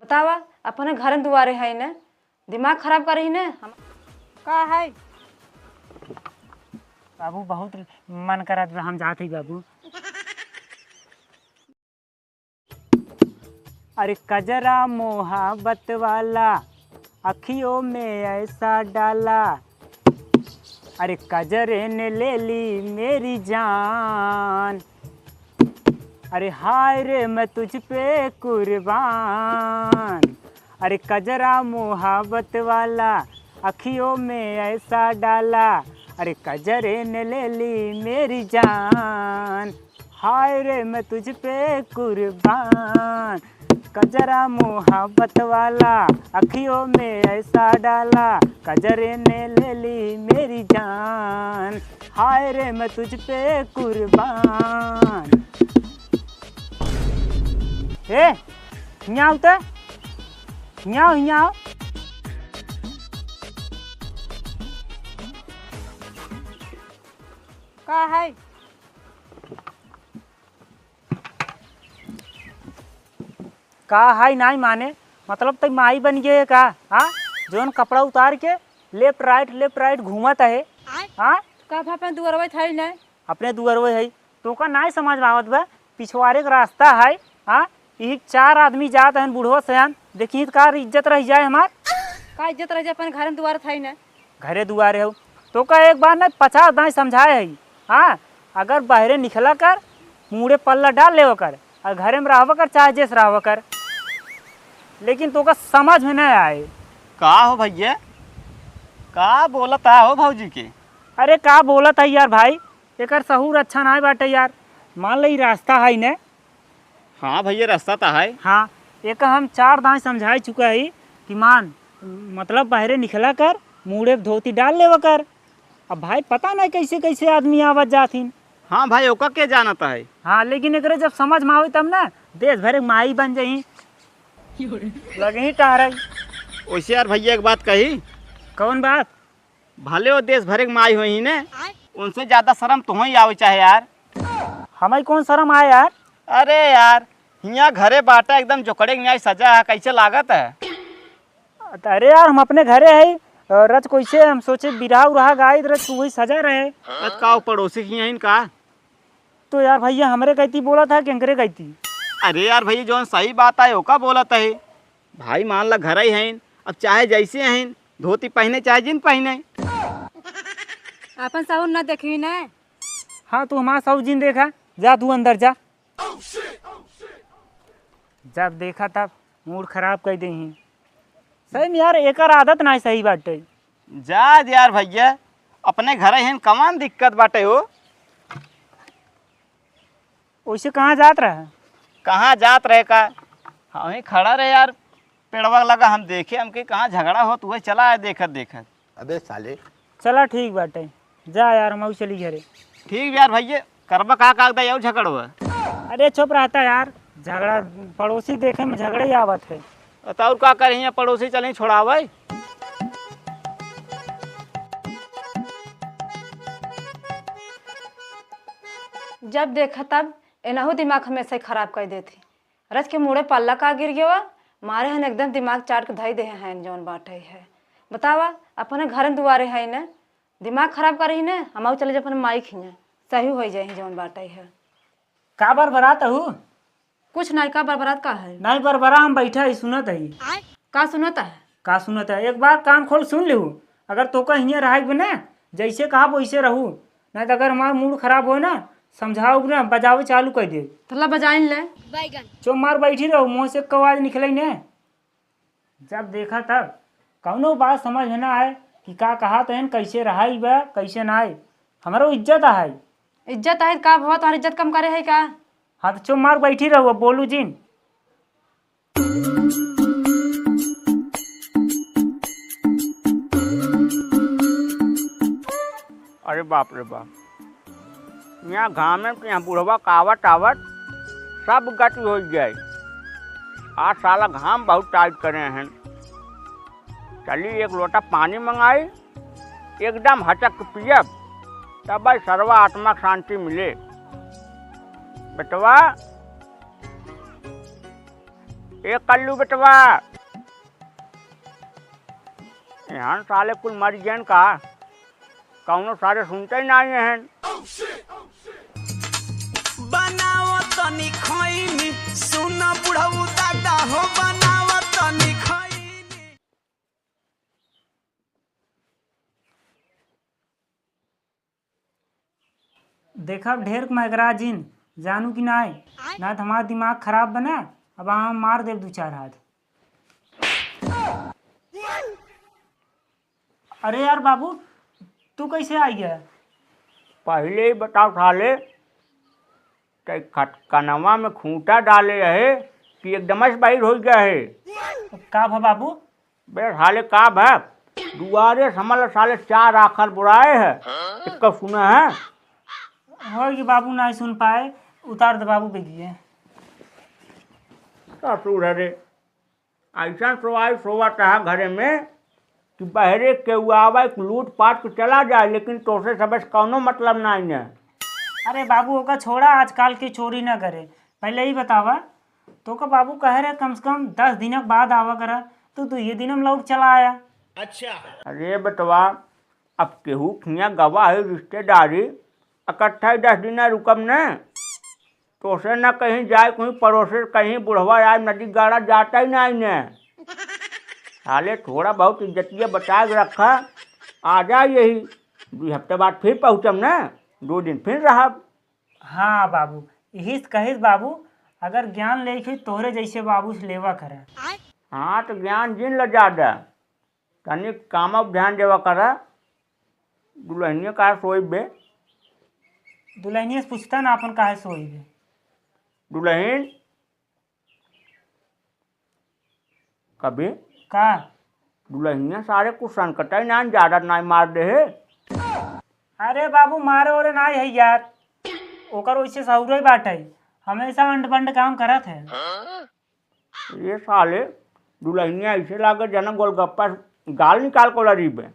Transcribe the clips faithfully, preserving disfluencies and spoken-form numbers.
बतावा, अपने घर दुआरे है न, दिमाग खराब करही न। हम का है? बाबू, बहुत मन करत बा, हम जात ही बाबू। अरे कजरा मोहब्बत वाला, अखियों में ऐसा डाला। अरे कजरे ने ले ली मेरी जान। अरे हाय रे मैं तुझ पे कुर्बान। अरे कजरा मोहब्बत वाला, अखियों में ऐसा डाला। अरे कजरे ने ले ली मेरी जान। हाय रे मैं तुझ पे कुर्बान। कजरा मोहब्बत वाला, अखियों में ऐसा डाला। कजरे ने ले ली मेरी जान। हाय रे मैं तुझ पे कुर्बान। ए, हियाँ आव त। हियाँ आव, हियाँ आव। का है? का है नाई माने? मतलब तई माई बन गए है का? हाँ, जौन कपड़ा उतार के left right, left right घूमत है। हाँ, का अपने दुअरवे थाई ना? अपने दुअरवे है, तोका नाई समझ में आवत बा, पिछवारे के रास्ता है। हाँ, यही चार आदमी जात हन, बुढ़वा सयान, देखी त का इज्जत रह जाए हमार। का इज्जत रह जाए, अपन घर दुआर थाई ना। घरे दुआरे हो, तोका एक बार ना पचास दाई समझाए है। हाँ, अगर बहरे निकला कर, मूड़े पल्ला डाल लेवा कर, और घरे में रहवा कर, चाहे जैसे रहवा कर, लेकिन तोका समझ में ना आए। का हो भैया, का बोलत आ हो भौजी के? अरे का बोलत है यार भाई, एकर सहूर अच्छा नाय बाटे यार। मान ले ई रास्ता है ने। हाँ भैया, रास्ता तो है। हाँ, एक हम चार दाई समझाई चुका है कि मान, मतलब बहरे निकला कर, मूड़े पे धोती डाल लेवा कर। अब भाई पता नहीं कैसे कैसे आदमी आवत जात हिन। हाँ भाई, ओका के जानत है। हाँ, लेकिन एकरे जब समझ में आवे तब ना देश भरे माई बन जाई। लगही टहराई। वैसे यार भैया, एक बात कही। कौन बात? भले वो देश भरे के माई होई ने, उनसे ज्यादा शर्म तुहई आवे चाहे यार। हमारी कौन शर्म आए यार? अरे यार, हियाँ घरे बाटा एकदम जोकड़े के न्याय सजा है, कैसे लागत है? अरे यार, हम अपने घरे है, रच कैसे हम सोचे बिरहा उरहा गाई रच वही सजा रहे। अत का वो पड़ोसी की यहीं का? तो यार भैया, हमरे कहती बोला था कि अंकरे कहती? अरे यार भैया, जौन सही बात है ओका बोलत है। भाई मान ला घर ही हैं, अब चाहे जैसे हैं, धोती पहने चाहे जिन पहने। अपन सहूर ना देखी ना। हाँ, तू हमारा सहूर जिन देखा, जा तू अंदर जा। जब देखा तब मूड खराब कर दे ही। सही में यार, एकर आदत ना सही बाटे। जा दे यार भैया, अपने घर ही हैं, कमान दिक्कत बाटे हो। वैसे कहाँ जात रहे? कहाँ जात रहे का? हम ही खड़ा रहे यार, पेड़वा लगा हम देखे, हमके कहाँ झगड़ा होत, वही चला आए देखत देखत। अबे साले। चला ठीक बाटे, जा यार, हम चली घरे। ठीक यार भैया, करबा का कागदा यार झगड़वा? अरे चुप रहता यार, झगड़ा पड़ोसी देखे में झगड़े ही आवत है। तो और का करी, पड़ोसी चली छोड़ावे। जब देखा तब एनहू दिमाग हमेशा ही खराब कर देती। रच के मुड़े पल्ला का गिर गवा, मारे हन एकदम दिमाग चाट के धई देहे हैं जौन बाटे है। बतावा, अपने घर दुआरे है न, दिमाग खराब करही न, हम चले जाए अपने माई खिया, सही हो जाए जौन बाटे है। का बरबरात हू? कुछ नहीं, का बरबरात का है? नहीं बरबरा, हम बैठा ही सुनत ही। का सुनत है? का सुनत है? एक बार कान खोल सुन लिहू, अगर तोका हियाँ रहे के बा ना, जैसे कहा वैसे रहू, नहीं तो अगर हमार मूड खराब हो ना, समझाओ ना, बजावे चालू कर दे। थोड़ा बजाइन ले। बैगन। चुप मार बैठी रहो, मुँह से कौ आवाज निकले ने। जब देखा तब कौनो बात समझ में ना आए कि का कहा तहन, कैसे रहाई बा, कैसे ना आए। हमारो इज्जत है। इज्जत है का भवा, तुम्हारी इज्जत कम करे है का? हाँ तो चुप मार बैठी रहो, अब बोलू जिन। अरे बाप रे बाप, यहाँ घामे के यहाँ बुढ़वा का आवत आवत सब गति हो जाए। आज साला घाम बहुत टाइट करे हैं। चली एक लोटा पानी मंगाई, एकदम हचक पियब, तब भाई सर्व आत्मा के शांति मिले। बेटवा, ए कल्लू बेटवा, यहाँ साले कुल मर गए का? कौनो सारे सुनते ही नहीं हैं। बनाओ तनी खैनी, सुन बुढ़ऊ दादा हो, बनाओ तनी खैनी। देखा, अब ढेर मगरा जिन, जानू कि नाय? ना तो हमार दिमाग खराब बना, अब हम मार देब दू चार हाथ। अरे यार बाबू, तू कैसे आ गया? पहले ही बताओ साले, ते खटकनवा में खूंटा डाले रहे कि एकदम से बाहर हो गया है? का भा बाबू? बे साले का भा, दुआरे समल साले चार आखर बुराए है, इसका सुना है? हो ये बाबू ना सुन पाए, उतार दे बाबू बेगिए। ससुर रे, ऐसा सोआई सोवत है घरे में कि बहरे केहू आवे, लूट पाट के चला जाए, लेकिन तोसे सबसे कौनो मतलब नहीं है। अरे बाबू, ओका छोड़ा, आजकल के चोरी ना करे। पहले ही बतावा, तो का बाबू कहे रहे कम से कम दस दिन के बाद आवा करा, तू तो ये दिन हम लौट चला आया। अच्छा। अरे बेटवा, अब केहू खिया गवा है रिश्तेदारी, इकट्ठा ही दस दिन रुकब न, तोसे न कहीं जाए, कोई पड़ोसे कहीं बुढ़वा आए, नदी गाड़ा जाता ही नहीं ने। साले थोड़ा बहुत इज्जतिया बचा के रखा, आ जा यही, दो हफ्ते बाद फिर पहुँचब न, दो दिन फिर रहब। हाँ बाबू, यही से कहिस बाबू, अगर ज्ञान लेके तोहरे जैसे बाबू से लेवा करे। हाँ, तो ज्ञान जिन ल ज्यादा, तनिक कामो ध्यान देवा करा। दुल्हनिया का सोई बे? दुल्हनिया से पूछता ना अपन काहे सोई बे। दुल्हन कभी का? दुल्हनिया सारे कुछ संकटाई ना ज्यादा ना मार दे है। अरे बाबू, मारे ओरे ना है यार, ओकर वैसे सहुरे बाटे, हमेशा अंड बंड काम करत है। ये साले दुल्हनिया ऐसे लागे जना गोलगप्पा गाल निकाल को लड़ी बे।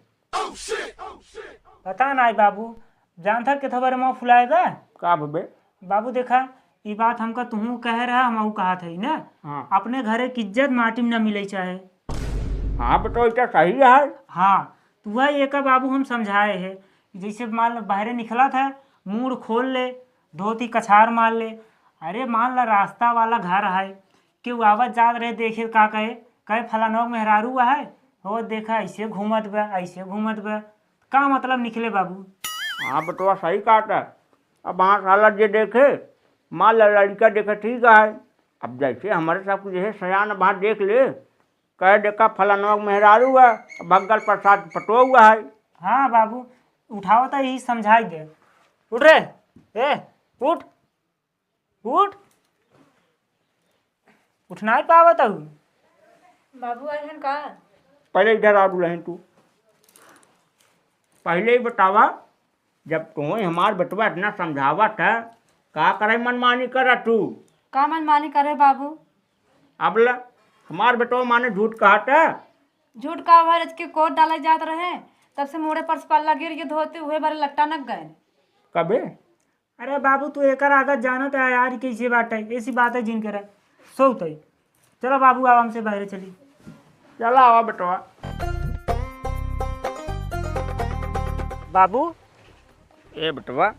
पता नाई बाबू, जानता के थोबरे मुँह फुलाए बा। का बे? बाबू देखा, ई बात हमका तुहूँ कहे रहा, हमहू कहत है ना। हाँ। अपने घरे की इज्जत माटी में न मिले चाहे। हाँ बेटो, इतना सही है। हाँ, तो वह एक बाबू हम समझाए है, जैसे मान लो बाहरे निकला था, मुड़ खोल ले, धोती कछार मार ले। अरे मान ला रास्ता वाला घर है, केहू आवत जात रहे, देखे का कहे, कहे फलानवा के मेहरारू है, हो देखा ऐसे घूमत बा, ऐसे घूमत बा, का मतलब निकले बाबू? हाँ बेटवा सही कहता। अब हाँ साला जे देखे, मान ला लड़का देखे ठीक है, अब जैसे हमारे सब कुछ है सयान अब हाँ देख ले, कह देखा फलानवा के मेहरारू है, भग्गल प्रसाद पटो हुआ है। हाँ बाबू, उठाओ तो यही समझाई दे। उठ रे, ए, उठ। उठ। उठ नाई पावत हऊ। बाबू आए हन का? पहले इधर आ दुल्हन तू। पहले ही बतावा, जब तोहई हमार बेटवा इतना समझावत है, का करे मनमानी करा तू? का मनमानी करे बाबू? अब ल, हमार बेटवा माने झूठ कहत है? झूठ का भर के कोट डाले जात रहे, तब से मूड़े पर से पल्ला गिर के धोते हुए भरे लट्टा नक गए। कबे? अरे बाबू, तू एकर आदत जानत है यार, कैसे बात है, ऐसी बात है जिन करे। सोत है। चलो बाबू, अब हमसे बाहर चली। चला आवा बेटवा। बाबू। ए बेटवा,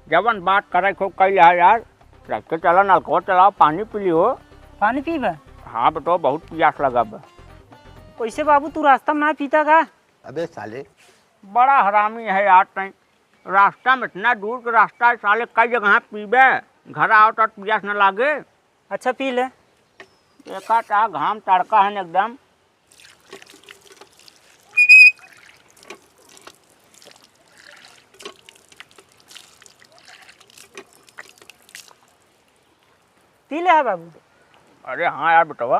जवन बात करे खूब कइल है यार, रख के चला, नलको चलाओ, पानी पी लियो। पानी पीबे? हाँ बेटवा, बहुत पियास लगा बा। कैसे बाबू, तू रास्ता में ना पीता का? अबे साले। बड़ा हरामी है यार तैं। रास्ता में इतना दूर के रास्ता है साले, कई जगह पीबे, घर आओ तो पियास न लागे। अच्छा पी ले। देखा था घाम तड़का है न एकदम। पी ले है बाबू। अरे हाँ यार बेटवा।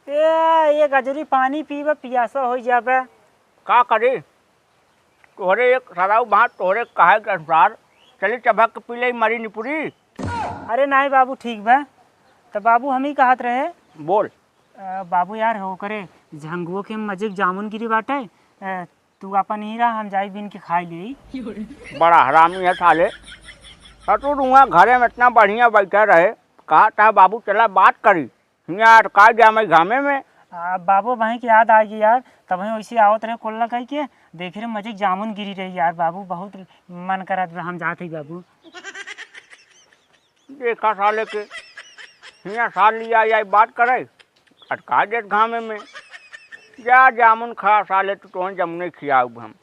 ए, ये गजरी पानी पीबे, पियासा हो जाबे। का करी? तोहरे एक सराऊ भात, तोहरे कहे के अनुसार चली चबक के पी ले मरी निपुरी। अरे नाई बाबू, ठीक बा। तो बाबू हम ही कहत रहे। बोल। अ, बाबू यार, हो करे झंगुओ के मजे के जामुन गिरी बाटे। अ, तू अपन ही रहा, हम जाई बीन के खाई लेई। बड़ा हरामी है साले। ससुर हुआ घरे में इतना बढ़िया बैठा रहे, कहा था बाबू चला बात करी, हियाँ अटका जामे घामे में। आ, बाबू, वहीं के याद आ गई यार, तब वहीं वैसे आवत रहे कोल्ला कह के, देखे रहे मजे के जामुन गिरी रही यार बाबू, बहुत मन करत बा, हम जात ही बाबू। देखा साले के, हियाँ साल लिया आई बात करे, अटका देत घामे में। जा जामुन खा साले, तू तोहन जमुने खियाउब हम।